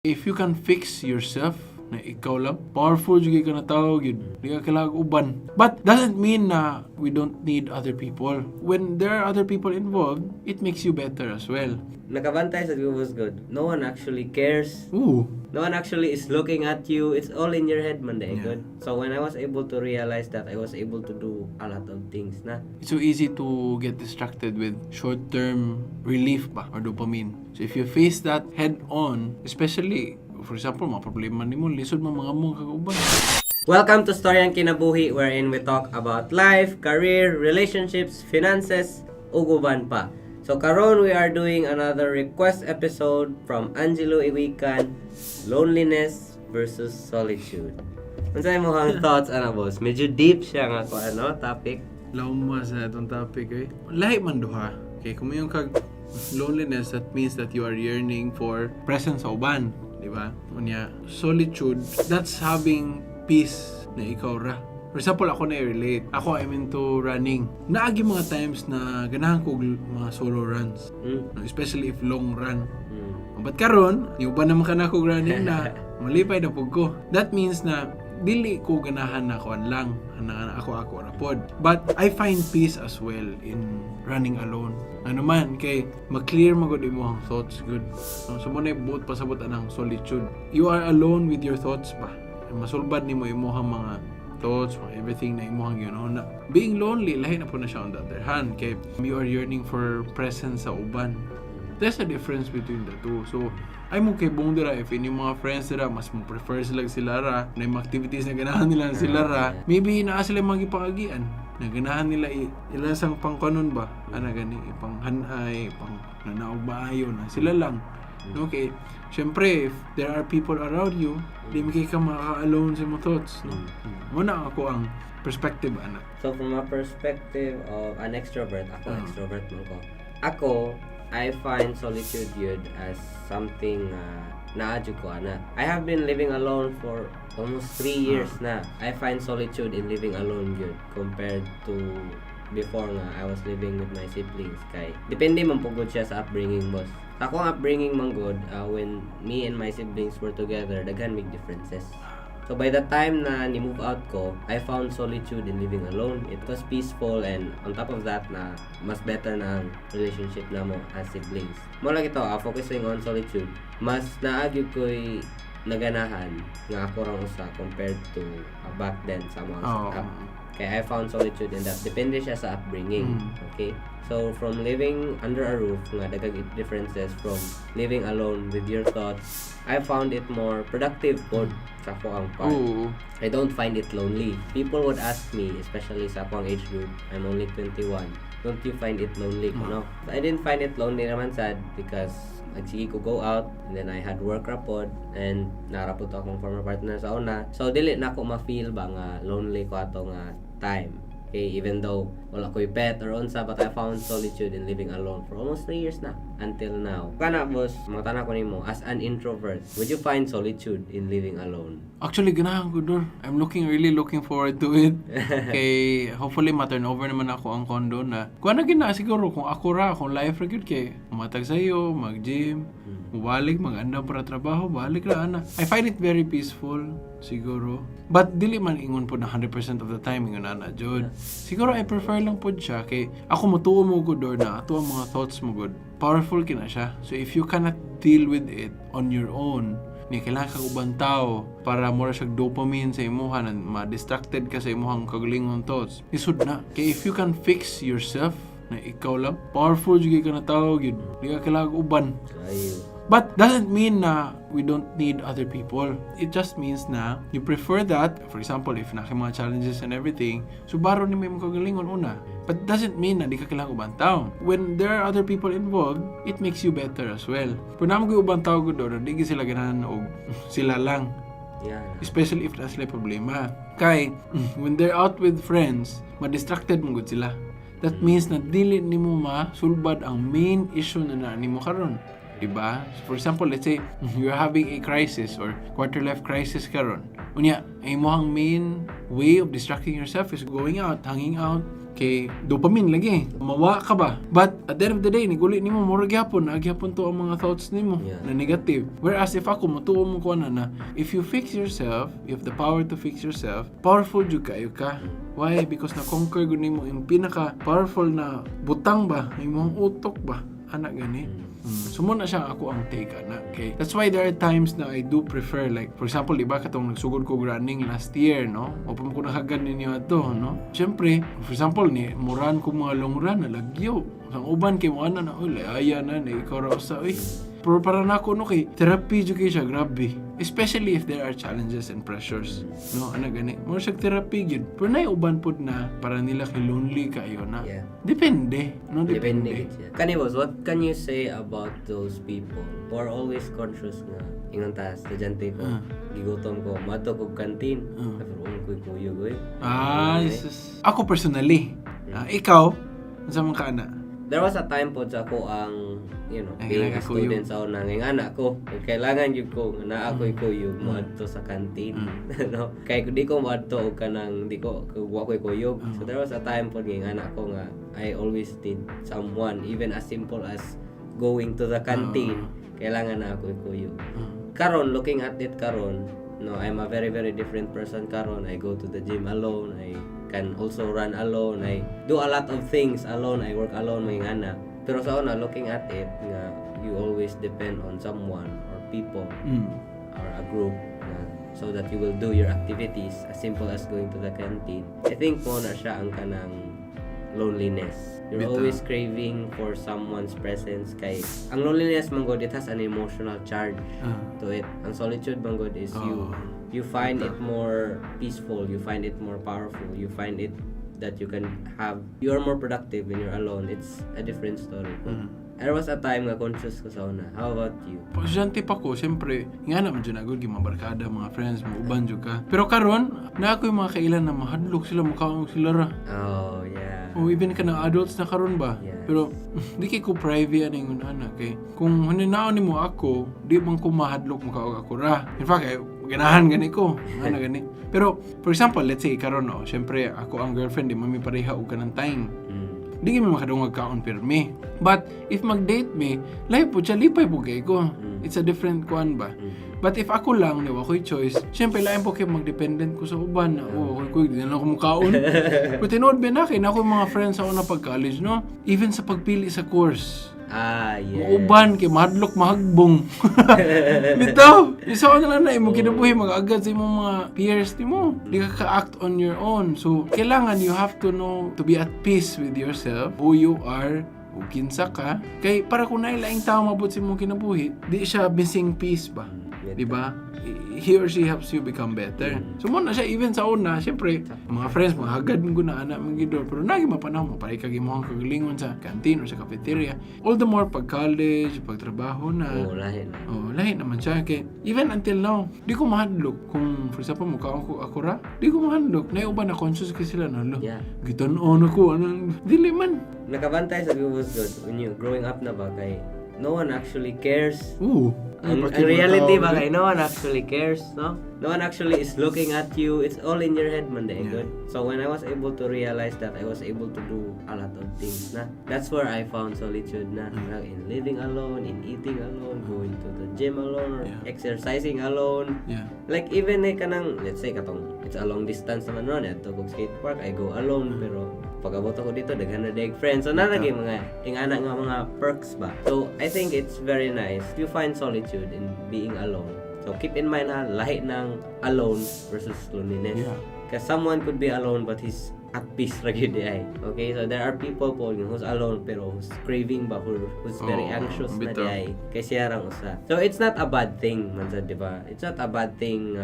If you can fix yourself, na ikaw lang, powerful jud ka na tao gyud. Di ka kailangan uban. But doesn't mean na we don't need other people. When there are other people involved, it makes you better as well. Nakabantay sa was good. No one actually cares. Ooh. No one actually is looking at you. It's all in your head, man. Good. So when I was able to realize that, I was able to do a lot of things na. It's so easy to get distracted with short-term relief ba or dopamine. So if you face that head on, especially, for example, mga problema nimo, lisod mo mga mong kag uban. Welcome to Storyang Kinabuhi, wherein we talk about life, career, relationships, finances, ug uban pa. So karon we are doing another request episode from Angelo Iwikan, Loneliness versus Solitude. Unsa imong thoughts ana, boss? Medyo deep siya nga ko ano topic. Lawom sa atong topic eh. Lahi man duha. Okay, kung moingon kag loneliness, that means that you are yearning for presence sa uban, di ba? Unya, solitude, that's having peace na ikaw ra. For example, ako na relate. Ako, I'm into running. Naa gyuy mga times na ganahan ko og mga solo runs. No, especially if long run. But karon, niuban naman ka na ko running na, malipay na pud ko. That means na dili ko ganahan na kuan lang, na ako ako ra pod. But I find peace as well in running alone. Ano man kay ma-clear magud imong thoughts good. No, so mao na buot pasabot anang solitude. You are alone with your thoughts ba. Masulbad nimo imong mga thoughts, mga everything na imong na. Being lonely, lahi na pud na siya on the other hand kay you are yearning for presence sa uban. There's a difference between the two. So, ay mo kay bong dira if inyong mga friends dira mas mo prefer sila sila ra na yung mga activities na ganahan nila sila ra, maybe naa sila mga gipangagian na ganahan nila ila sang pangkanon ba ana gani ipanghanay pang nanaog maayo na sila lang. Okay. Siyempre, if there are people around you, di mo kay ka makaka-alone sa imong thoughts. No? Mao na ako ang perspective, ana. So from a perspective of an extrovert, ako extrovert man ko. Ako, I find solitude yun as something naa jud ko ana. I have been living alone for almost 3 years na. I find solitude in living alone yun compared to before nga I was living with my siblings kay depende man pud siya sa upbringing, boss. Sa akong upbringing man gud, when me and my siblings were together, daghan mig differences. So by the time na ni-move out ko, I found solitude in living alone. It was peaceful and on top of that na mas better na ang relationship namo as siblings. Mao lang ito, focusing on solitude. Mas naa gyud ko'y naganahan nga ako rang usa compared to back then sa mga setup. Kaya I found solitude in that. Depende siya sa upbringing. Okay? So, from living under a roof, nga daghang differences from living alone with your thoughts, I found it more productive pod sa akoang part. I don't find it lonely. People would ask me, especially sa akong age group, I'm only 21, "Don't you find it lonely?" No? I didn't find it lonely naman sad because nagsige ko go out and then I had work ra pod and naa ra pod to akong former partner sa una. So dili na ako ma-feel ba nga lonely ko ato nga time. Okay, even though wala ko'y pet or unsa, but I found solitude in living alone for almost 3 years na until now. Kana, boss, mangutana ko nimo, as an introvert, would you find solitude in living alone? Actually, ganahan ko, Dor. I'm looking really looking forward to it. Kay hopefully ma-turn over naman ako ang condo na. Kuha na gina siguro kung ako ra, akong life ra gyud kay matag sayo, mag-gym, mubalik, mag-andam para trabaho, balik ra ana. I find it very peaceful siguro. But dili man ingon po na 100% of the time ingon ana jud. Siguro I prefer lang pod siya kay ako motuo mo gud, Dor, na ato ang mga thoughts mo gud. Powerful kina siya. So if you cannot deal with it on your own, ni kailangan kag ubang tao para mura siya dopamine sa imuha na ma-distracted ka sa imuhang kagalingon thoughts. Lisod na. Kay if you can fix yourself na ikaw lang, powerful jud ka na tao gyud. Di ka kailangan uban. Ayo. But doesn't mean na we don't need other people. It just means na you prefer that. For example, if naa mga challenges and everything, subaron nimo imong kagalingon una. But doesn't mean na di ka kailangan ubang tao. When there are other people involved, it makes you better as well. Pero naa man ubang tao gud na di gyud sila ganahan og sila lang. Especially if naa sila problema. Kay, when they're out with friends, ma-distracted man gud sila. That means na dili nimo masulbad ang main issue na naa nimo karon. Diba? So for example, let's say you're having a crisis or quarter life crisis karon. Unya, ang imong main way of distracting yourself is going out, hanging out, kay dopamine lagi. Mawa ka ba? But at the end of the day, niguli nimo mura gyapon, naa gyapon to ang mga thoughts nimo na negative. Whereas if ako motuo mo ko na if you fix yourself, you have the power to fix yourself, powerful jud kayo ka. Why? Because na-conquer gud nimo yung pinaka powerful na butang ba, imong utok ba, ana gani. So mao na siya ako ang take ana. Okay. That's why there are times na I do prefer, like, for example, di ba katong nagsugod ko running last year, no? O pa mo ko nakagad ninyo ato, no? Siyempre, for example, ni mo-run ko mga long run nalagyo. Ang uban kay mo ana na, "Uy, laya na ni ikaw ra usa, uy." Pero para nako, no, kay therapy jud kay siya, grabe. Especially if there are challenges and pressures. No, ana gani. Mo siya therapy gyud. Pero nay uban pod na para nila kay lonely kayo na. Depende, no? Depende Depende. Gid siya. Kani boss, what can you say about those people who are always conscious nga ingon ta estudyante ko, gigutom ko, moadto kog canteen, pero ang ko'y kuyog oy. Ah, sus. Ako personally, ah, ikaw, unsa man ka ana? There was a time pod sa ako ang Ay, being a kailangan kuyog. Student sa una nga anak ko, kailangan jud ko nga naa ko'y kuyog moadto sa canteen, no? Kay di ko moadto og kanang di ko wa ko'y kuyog. So there was a time pod nga anak ko nga I always need someone, even as simple as going to the canteen, kailangan na ako'y kuyog. Karon, looking at it karon, no, I'm a very, very different person karon. I go to the gym alone, I can also run alone, I do a lot of things alone, I work alone, may ana. Pero sa una, looking at it nga you always depend on someone or people or a group na so that you will do your activities as simple as going to the canteen. I think mao na siya ang kanang loneliness. You're Bitaw. Always craving for someone's presence kay ang loneliness man gud, it has an emotional charge to it. Ang solitude man gud is you Oo. You find it more peaceful, you find it more powerful, you find it that you can have you are more productive when you're alone. It's a different story. There was a time nga conscious ko sa una. How about you? Pa estudyante pa ko, siyempre, nga naman dyan agad, mabarkada, mga friends, mga uban jud ka. Pero karon, na ako yung mga kailan na mahadlok sila, mukaon sila ra. O even ka ng adults na karon ba? Yes. Pero di kay ko private ani ingon ana kay kung huninaon nimo ako, di man ko mahadlok mukaog ako ra. In fact, ay, ganahan gani ko, ana gani. Pero for example, let's say karon, no, syempre ako ang girlfriend, di man mi pareha og kanang time. Di kami makadungag kaon pirmi. But if mag-date me, lahi po siya, lipay po kay ko. It's a different kuan ba? But if ako lang, ni wa ko'y choice, syempre lain po kay mag-dependent ko sa uban na, "Oh, ako di na lang ako mukaon." Pero tinuod ba na kay na ako yung mga friends ako na pag-college, no? Even sa pagpili sa course, muuban kay mahadlok mahagbong. Bitaw, isa na lang na imo kinabuhi mag-agad sa imong mga peers nimo. Di ka ka-act on your own. So, kailangan you have to know to be at peace with yourself, who you are, ug kinsa ka. Kay para kung naay laing tao mabot sa imong kinabuhi, di siya missing piece ba? Di ba? He or she helps you become better. So mao na siya even sa una, syempre, mga friends, mga hagad mo na anak mga gidor, pero nagi mapanahon mo pare kag imong kagalingon sa canteen or sa cafeteria. All the more pag college, pag trabaho na. Oo, lahi na. Oh, lahi naman siya kay even until now, di ko mahadlok kung for example mukaon ko ako ra, di ko mahadlok. Nay uban na conscious kay sila na, "Lo, gitan-on ako, ano, dili man." Nakabantay sa viewers good when you growing up na ba kay no one actually cares. Oo. Ang reality ba kay no one actually cares, no? No one actually is looking at you. It's all in your head man day good. So when I was able to realize that, I was able to do a lot of things na. That's where I found solitude na. In living alone, in eating alone, going to the gym alone, or exercising alone. Like even eh kanang, let's say katong it's a long distance naman ron adto kog skate park, I go alone, pero pag abot ako dito daghan na dag friends, so naa lagi mga ingana nga mga perks ba. So I think it's very nice you find solitude in being alone. So keep in mind ha, lahi ng alone versus loneliness. Because someone could be alone but he's at peace ra gyud di ay. Okay, so there are people po who's alone pero who's craving ba, who's very Oo, anxious na bitaw. Di ay. Kay siya rang usa. So it's not a bad thing man sad, di ba? It's not a bad thing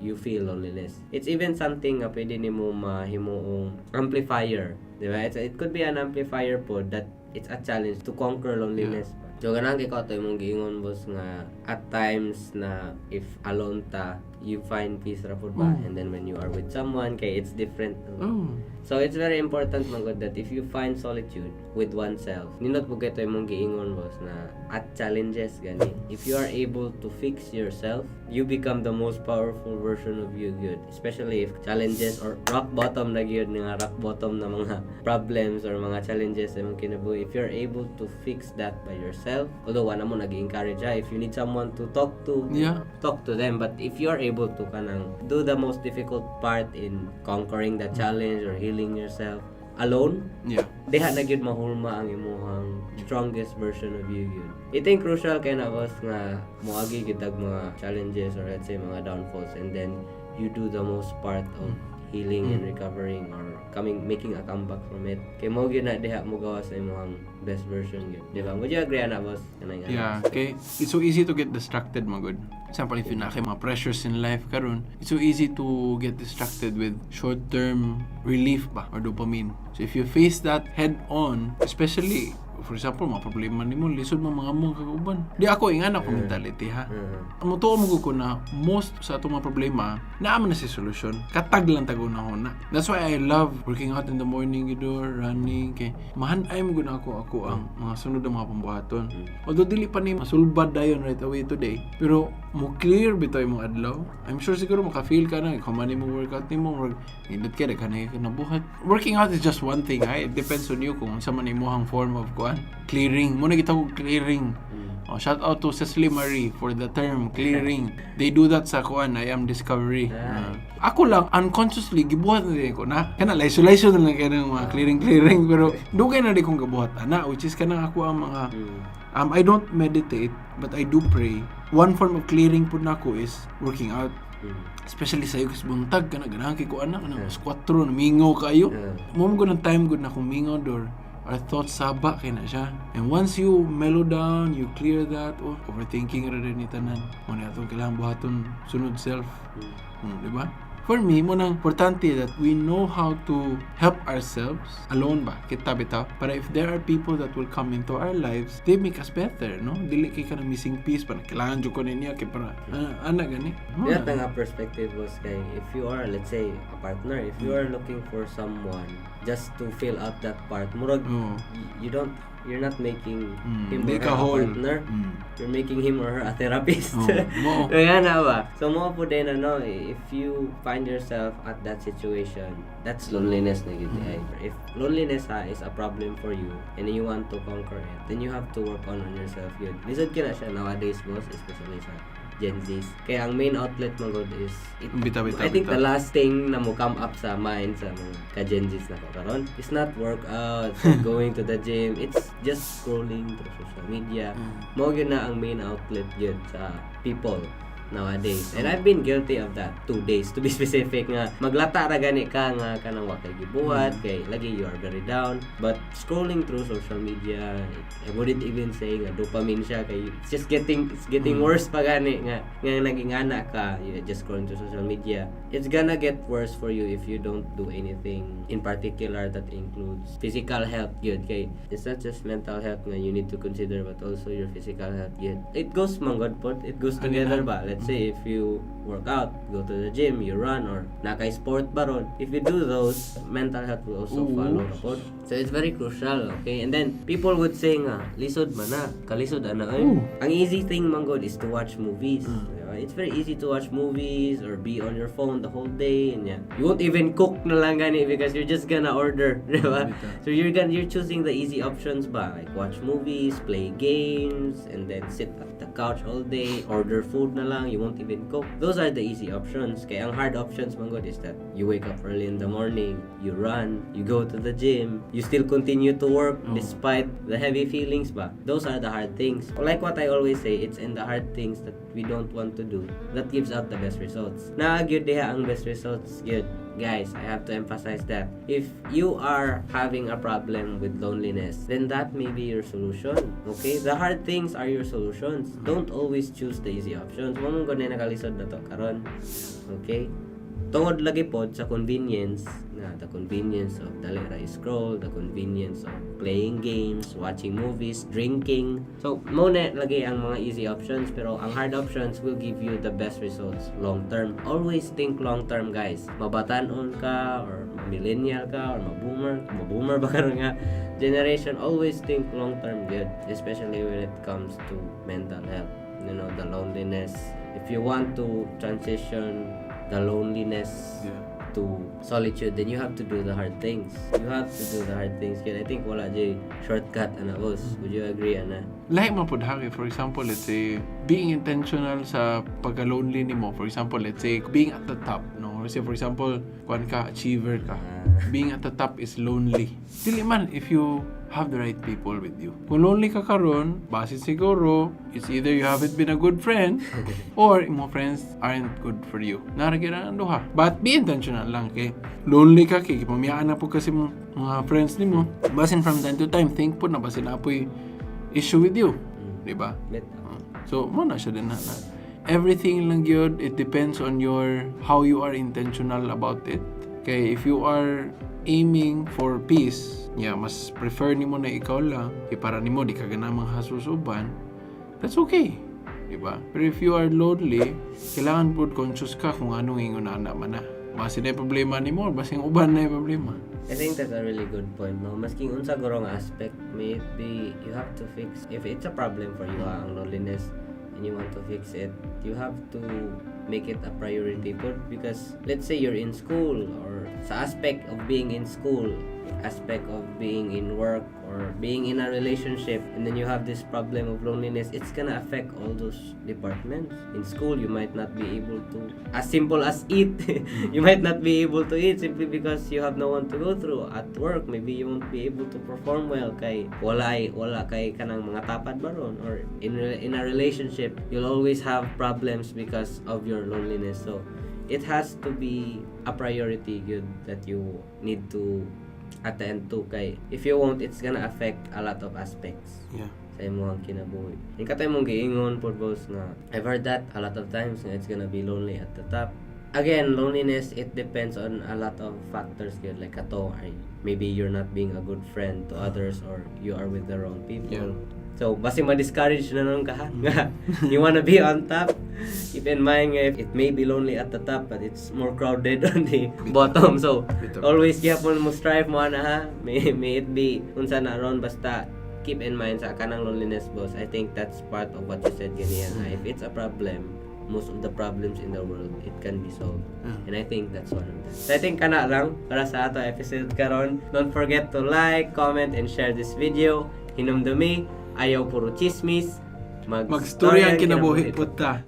you feel loneliness. It's even something nga pwede nimo mahimuong amplifier, di ba? It could be an amplifier po that it's a challenge to conquer loneliness. So ganang kay ko ato imong giingon, boss, nga at times na if alone ta, you find peace ra pud ba? And then when you are with someone, kay it's different. Oh. So it's very important man gud that if you find solitude with oneself, nindot pud kaayo imong giingon, boss, na at challenges gani. If you are able to fix yourself, you become the most powerful version of you gyud. Especially if challenges or rock bottom na gyud nga rock bottom na mga problems or mga challenges sa imong kinabuhi. If you're able to fix that by yourself, although wala mo nag-encourage ha, if you need someone to talk to, talk to them. But if you're able to kanang do the most difficult part in conquering the challenge or healing yourself alone, diha na gyud mahulma ang imuhang strongest version of you gyud. Ito yung crucial kay na, boss, nga moagi gyud tag mga challenges or, let's say, mga downfalls, and then you do the most part of healing and recovering or coming making a comeback from it. Kay mao gyud na diha mo gawas sa imong best version gyud. Di ba? Would you agree ana, boss? Kanang ana? Yeah, okay. It's so easy to get distracted, magud. Example, if you naa kay mga pressures in life karon, it's so easy to get distracted with short-term relief ba or dopamine. So if you face that head on, especially, for example, mga problema nimo, lisod mo mga mong kaguban. Di ako ingana ko mentality ha. Mutuo mo ko na most sa atong mga problema, naa man na si solusyon. Katag lang tag una. That's why I love working out in the morning, running, kay mahan-ay mo gud ako ang mga sunod na mga pambuhaton. Although dili pa ni masulbad dayon right away today, pero mo clear bitaw imong adlaw. I'm sure siguro maka-feel ka na kung man mo workout nimo, murag nindot ka daghan ka nabuhat. Working out is just one thing, ha. It depends on you kung unsa man imong form of kuan. Clearing. Mao na gitawag clearing. Oh, shout out to Cecily Marie for the term clearing. They do that sa kuan, I Am Discovery. Ako lang unconsciously gibuhat na din ko na. Kana layso-layso na lang kay ng mga clearing clearing, pero dugay na din kong gabuhat ana, which is kanang ako ang mga I don't meditate but I do pray. One form of clearing pud nako is working out. Especially sa kas buntag kana ganahan kay ko ana kana alas 4 namingaw kayo. Mao mo ng time gud na kung mingaw dor our thoughts saba kay na siya. And once you mellow down, you clear that, oh, overthinking ra din ni tanan. Mao na atong kailangan buhaton sunod self. Di ba? For me, mao nang importante that we know how to help ourselves alone ba, kita bitaw. Para if there are people that will come into our lives, they make us better, no? Dili kay ka na missing piece pa na kailangan jud ko niya kay para ana gani. Mao That na. Nga perspective was kay if you are, let's say, a partner, if you are looking for someone just to fill out that part, murag Oo. You don't you're not making him Di or ka her a whole. partner. You're making him or her a therapist. Oo, mao. Kaya na ba? So mao pud din ano, if you find yourself at that situation, that's loneliness na gyud ay. If loneliness ha is a problem for you and you want to conquer it, then you have to work on yourself yun. Lisod ka na siya nowadays, boss, especially sa Gen Zs. Kaya ang main outlet mo gud is it, Bitaw, bitaw, I think bitaw. the last thing na mo come up sa mind sa mga ka-Gen Zs na ko karon is not workout, it's not going to the gym, it's just scrolling through social media. Mao gyud na ang main outlet gyud sa people nowadays. And I've been guilty of that 2 days to be specific, nga maglata ra gani ka nga kanang wa kay gibuhat kay lagi you are very down, but scrolling through social media, I wouldn't even say nga dopamine siya kay it's getting worse pa gani nga naging ana ka. You just scrolling through social media, it's gonna get worse for you if you don't do anything in particular that includes physical health gyud, kay it's not just mental health nga you need to consider but also your physical health gyud. It goes man gud pod, it goes together ba. Let's say if you work out, go to the gym, you run or naa kay sport ba ron, if you do those, mental health will also Oo. Follow ra pod. So it's very crucial, okay? And then people would say nga lisod man na, kalisod ana ay. Oo. Ang easy thing man gud is to watch movies. Diba? It's very easy to watch movies or be on your phone the whole day and yeah. You won't even cook na lang gani because you're just gonna order, diba? Bitaw. So you're choosing the easy options ba, like watch movies, play games, and then sit at the couch all day, order food na lang, you won't even cook. Those are the easy options. Kaya ang hard options man gud is that you wake up early in the morning, you run, you go to the gym, you still continue to work Oo. Despite the heavy feelings ba. Those are the hard things. Like what I always say, it's in the hard things that we don't want to do that gives out the best results. Naa gyud diha ang best results gyud. Guys, I have to emphasize that if you are having a problem with loneliness, then that may be your solution. Okay? The hard things are your solutions. Don't always choose the easy options. Mao man gud na nakalisod na to karon. Okay? Tungod lagi pod sa convenience nga Nga the convenience of dali ra scroll, the convenience of playing games, watching movies, drinking. So mao na lagi ang mga easy options, pero ang hard options will give you the best results long term. Always think long term, guys. Mabatanon ka or millennial ka or maboomer, maboomer ba karon nga generation, always think long term good, especially when it comes to mental health. The loneliness. If you want to transition the loneliness to solitude, then you have to do the hard things. You have to do the hard things. Kaya I think wala jay shortcut ana, boss. Would you agree ana? Lahi man pud ha kay, for example, let's say being intentional sa pagka-lonely nimo. For example, let's say being at the top, no? Let's say, for example, kuan ka, achiever ka. Being at the top is lonely. Dili man if you have the right people with you. Kung lonely ka karon, basin siguro, it's either you haven't been a good friend or imo friends aren't good for you. Naa ra gyud ang duha. But be intentional lang kay lonely ka kay pamiyaan na pud kasi mo mga friends nimo. Basin from time to time, think pud na basin naa poy issue with you. Di ba? Bitaw. So, mao na siya din na. Everything lang yun, it depends on your, how you are intentional about it. Kay if you are aiming for peace, yeah, mas prefer nimo na ikaw lang, kay para nimo di ka ganahang hasusuban, that's okay. Diba? Pero if you are lonely, kailangan pud conscious ka kung anong ingon na man na. Basin na problema nimo, or basin uban na problema. I think that's a really good point, no? Masking unsa guro nga aspect, may it be, you have to fix, if it's a problem for you, ah, ang loneliness, and you want to fix it, you have to make it a priority pud, because let's say you're in school or sa aspect of being in school, aspect of being in work or being in a relationship, and then you have this problem of loneliness, it's gonna affect all those departments. In school, you might not be able to, as simple as eat, you might not be able to eat simply because you have no one to go through. At work, maybe you won't be able to perform well kay wala kay kanang mga tapad ba ron, or in a relationship, you'll always have problems because of your loneliness. So it has to be a priority good that you need to attend to, kay if you won't, it's gonna affect a lot of aspects sa imong kinabuhi. Yung katong imong giingon pod, boss, nga I've heard that a lot of times nga it's gonna be lonely at the top. Again, loneliness, it depends on a lot of factors gyud, like kato ay maybe you're not being a good friend to others or you are with the wrong people. So, basi ma-discourage na nun ka ha, nga you wanna be on top. Keep in mind nga if it may be lonely at the top, but it's more crowded on the bottom. So, Bitaw. Always gyapon mo strive mo ana ha. May it be unsa na ron, basta keep in mind sa kanang loneliness, boss. I think that's part of what you said ganiyan na if it's a problem, most of the problems in the world, it can be solved. And I think that's one of them. So I think kana lang para sa ato episode karon. Don't forget to like, comment, and share this video. Hinumdumi, ayaw puro chismis. Magstorya ang kinabuhi pud ta.